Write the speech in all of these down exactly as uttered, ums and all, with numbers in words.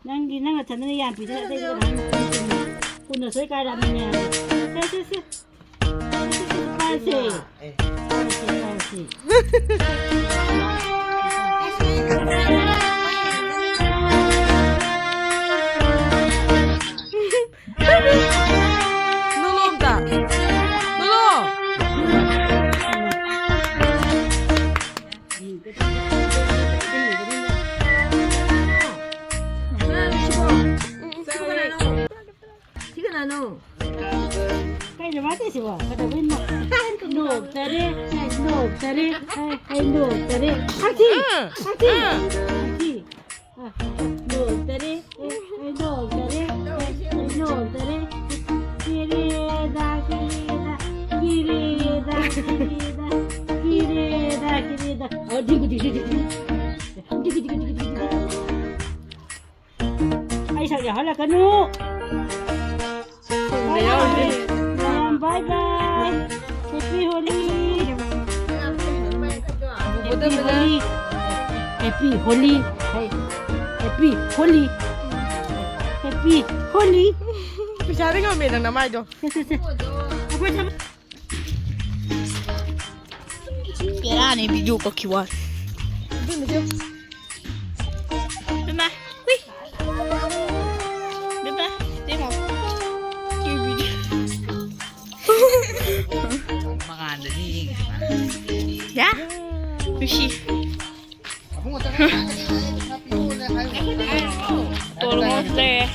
ꯅꯪꯒꯤ, ꯅꯪ ꯅꯊꯟꯗꯅ ꯌꯥꯝ ꯄꯤꯖꯔ ꯑꯇꯩꯗꯤ ꯀꯅꯥꯝ ꯄꯤꯖꯗꯦ꯫ ꯀꯨꯟꯗ ꯁꯣꯏ ꯀꯥꯏꯔꯛꯑꯕꯅꯦ꯫ ꯁꯦ, ꯁꯦ, ꯁꯦ꯫ ꯁꯦ, ꯁꯦ, ꯁꯦ, ꯄꯥꯏꯁꯦ꯫ ꯄꯥꯏꯁꯦ, ꯄꯥꯏꯁꯦ꯫ ꯅꯣꯅꯣ ꯑꯝꯇ꯫ ꯅꯣꯅꯣ꯫ ꯁꯤ ꯀꯅꯥꯅꯣ? ꯀꯩꯅꯣ ꯃꯥ ꯇꯧꯏꯁꯤꯕꯣ? ꯀꯩꯗꯧꯕꯩ ꯅꯣ-, ꯅꯣꯛꯇꯔꯦ, ꯅꯣꯛꯇꯔꯦ, ꯑꯩ, ꯑꯩ ꯅꯣꯛꯇꯔꯦ꯫ ꯍꯛꯊꯤ! ꯍꯛꯊꯤ! ꯍꯛꯊꯤ! ꯑ, ꯅꯣꯛꯇꯔꯦ, ꯑꯩ, ꯑꯩ ꯅꯣꯛꯇꯔꯦ, ꯑꯩ, ꯑꯩ ꯅꯣꯛꯇꯔꯦ꯫ ꯀꯤꯔꯦꯗ, ꯀꯤꯔꯦꯗ, ꯀꯤꯔꯦꯗ, ꯀꯤꯔꯦꯗ, ꯀꯤꯔꯦꯗ, ꯀꯤꯔꯦꯗ꯫ ꯑ, ꯗꯤꯒꯨ, ꯗꯤꯒꯨ, ꯗꯤꯒꯨ, ꯗꯤꯒꯨ꯫ ꯗꯤꯒꯨ, ꯗꯤꯒꯨ, ꯗꯤꯒꯨ, ꯗꯤꯒꯨ, ꯗꯤꯒꯨ꯫ ꯑꯩ ꯁꯛ ꯌꯥꯎꯍꯜꯂꯛꯀꯅꯨ꯫ ꯁꯤꯡꯗ ꯌꯥꯎꯔꯤꯁꯦ꯫ ꯃꯌꯥꯝ bye bye꯫ Happy Holi꯫ Happy Holi꯫ Happy Holi꯫ Hey, Happy Holi꯫ Happy Holi꯫ ꯄꯩꯁꯥꯗ ꯉꯝꯃꯦ ꯅꯪ ꯅꯃꯥꯏꯗꯣ꯫ ꯁꯦ, ꯁꯦ, ꯁꯦ꯫ ꯑꯩꯈꯣꯏ ꯊꯕꯛ ꯕꯦꯔꯥꯅꯤ video ꯀꯛꯈꯤꯕ ꯋꯥꯅꯤ꯫ ꯏꯕꯦꯝꯃ, ꯏꯕꯦꯝꯃ꯫ ꯏꯕꯦꯝꯃ, ꯏꯕꯦꯝꯃ, ꯏꯕꯦꯝꯃ꯫ ꯀꯩ video? ꯃꯉꯥꯟꯗꯗꯤ ꯌꯦꯡꯉꯤꯗꯅ꯫ ꯌꯥ? ꯈꯨꯁꯤ꯫ ꯇꯣꯔꯃꯨꯖ ꯂꯩꯔꯦ꯫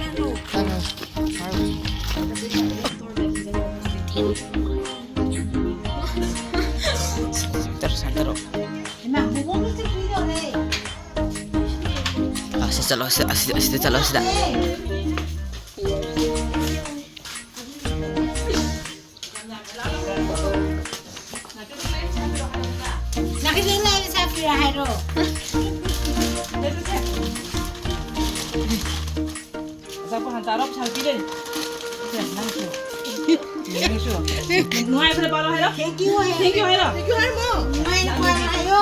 Centre, centre. ꯑꯁꯤ ꯆꯠꯂꯣ, ꯑꯁꯤ, ꯑꯁꯤ, ꯑꯁꯤꯗ ꯆꯠꯂꯣ, ꯑꯁꯤꯗ꯫ ꯅꯪꯒꯤꯁꯨ ꯂꯩꯔ ꯆꯥꯕꯤꯔꯣ ꯍꯥꯏꯔꯣ? ꯑꯆꯥꯄꯣꯠ ꯍꯥꯟ ꯆꯥꯔꯣ, ꯄꯩꯁꯥ ꯄꯤꯗꯣꯏꯅꯦ꯫ ꯁꯦ, ꯅꯪꯁꯨ꯫ ꯅꯪꯁꯨ꯫ ꯅꯨꯡꯉꯥꯏꯕꯗ ꯄꯥꯂꯣ ꯍꯥꯏꯔꯣ꯫ Thank you ꯍꯥꯏꯌꯣ꯫ Thank you ꯍꯥꯏꯔꯣ꯫ Thank you ꯍꯥꯏꯔꯝꯃꯣ꯫ ꯅꯨꯡꯉꯥꯏꯕꯗ ꯄꯥꯂꯣ ꯍꯥꯏꯌꯣ꯫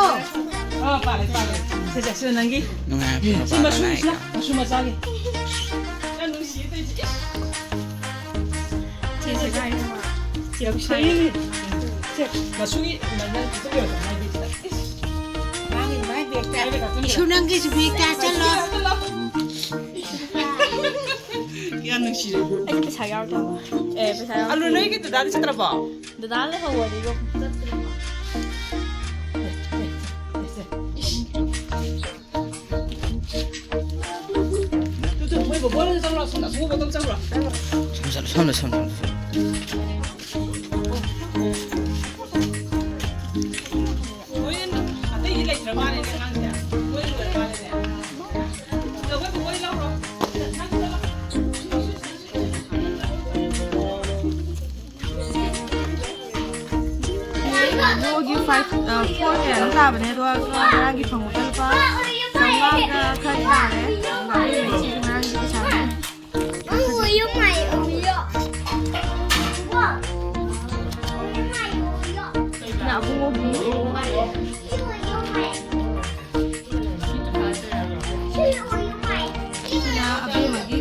ꯑꯣ, ꯁꯦ, ꯁꯦ, ꯁꯤꯅ ꯅꯪꯒꯤ꯫ ꯅꯨꯡꯉꯥꯏꯕ ꯁꯤ ꯅꯨꯄꯥ ꯃꯁꯨꯁꯤꯅ, ꯂꯅꯥꯏꯒ꯫ ꯃꯁꯨ ꯃꯆꯥꯒꯤ꯫ ꯌꯥꯝ ꯅꯨꯡꯁꯤꯌꯦ ꯇꯧꯔꯤꯁꯦ꯫ ꯏꯁ꯫ ꯁꯦ, ꯁꯦ, ꯁꯦ꯫ ꯁꯦ, ꯃꯁꯨꯒꯤ ꯅꯪ ꯈꯤꯇꯪ ꯌꯧꯔꯛꯄ ꯃꯥꯏ ꯕꯦꯒꯁꯤꯗ꯫ ꯏꯁ꯫ ꯃꯥꯒꯤ ꯃꯥꯏ ꯕꯦꯒꯇ꯫ ꯃꯥꯏ ꯕꯦꯒ ꯍꯥꯞꯆꯤꯟꯕꯤꯔꯣ꯫ ꯏꯁꯨ ꯅꯪꯒꯤꯁꯨ ꯕꯦꯒꯇ ꯍꯥꯞꯆꯜꯂꯣ꯫ ꯌꯥꯝ ꯅꯨꯡꯁꯤꯔꯦ꯫ ꯑꯩꯗꯤ ꯄꯩꯁꯥ ꯌꯥꯎꯔꯛꯇꯕ꯫ ꯑꯦ, ꯄꯩꯁꯥ ꯌꯥꯎꯔꯛꯇꯦ꯫ ꯑꯂꯨ, ꯅꯣꯏꯒꯤ ꯗꯗꯥꯗꯤ ꯆꯠꯇ꯭ꯔꯕꯣ? ꯗꯗꯥ ꯂꯩꯍꯧꯕꯅꯤ, ꯏꯕꯣꯛ꯫ ꯆꯠꯇ꯭ꯔꯦ꯫ ꯇꯨ, ꯇꯨ, ꯃꯣꯏ ꯕꯣꯕꯣ ꯍꯣꯏꯗ ꯆꯪꯉꯨꯔꯣ, ꯑꯁꯣꯝꯗ, ꯑꯁꯣꯝ ꯕꯣꯕꯣ ꯍꯣꯏꯗ ꯆꯪꯉꯨꯔꯣ꯫ ꯁꯣꯝ ꯆꯠꯂꯣ, ꯁꯣꯝꯗ, ꯁꯣꯝꯗ, ꯁꯣꯝꯗ꯫ ꯃꯣꯏ ꯑꯇꯩꯗꯤ ꯂꯩꯇ꯭ꯔ ꯃꯥꯜꯂꯦꯅꯦ, ꯑꯉꯥꯡꯁꯦ꯫ ꯃꯣꯏ ꯂꯣꯏꯔ ꯃꯥꯜꯂꯦꯅꯦ꯫ ꯇꯨ, ꯑꯩꯈꯣꯏ ꯕꯣꯕꯣ ꯍꯣꯏ ꯂꯧꯔꯣ꯫ ꯅꯣꯒꯤ ꯐꯥꯏꯚ, ꯑ, ꯐꯣꯔ ꯀꯌꯥꯅꯣ ꯇꯥꯕꯅꯦ, ꯑꯗꯣ ꯉꯔꯥꯡꯒꯤ ꯐꯪꯕꯗ ꯂꯨꯄꯥ ꯆꯥꯝꯃꯉꯥꯒ ꯈꯔ ꯇꯥꯔꯦ꯫ ꯑꯗꯨꯒ ꯑꯕꯦꯝꯃꯒꯤ ꯁꯤꯁꯨ ꯉꯔꯥꯡꯒꯤ ꯄꯩꯁꯥꯅꯦ꯫ ꯁꯤꯅ ꯑꯕꯨꯡꯉꯣꯒꯤ꯫ ꯁꯤꯅ ꯑꯕꯦꯝꯃꯒꯤ꯫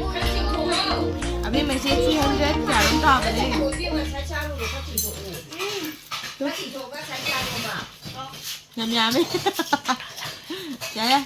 ꯑꯕꯦꯝꯃꯁꯦ three hundred ꯀꯌꯥꯅꯣꯝ ꯇꯥꯕꯅꯦ꯫ ꯌꯥꯝ ꯌꯥꯝꯃꯦ꯫ ꯌꯥꯔꯦ꯫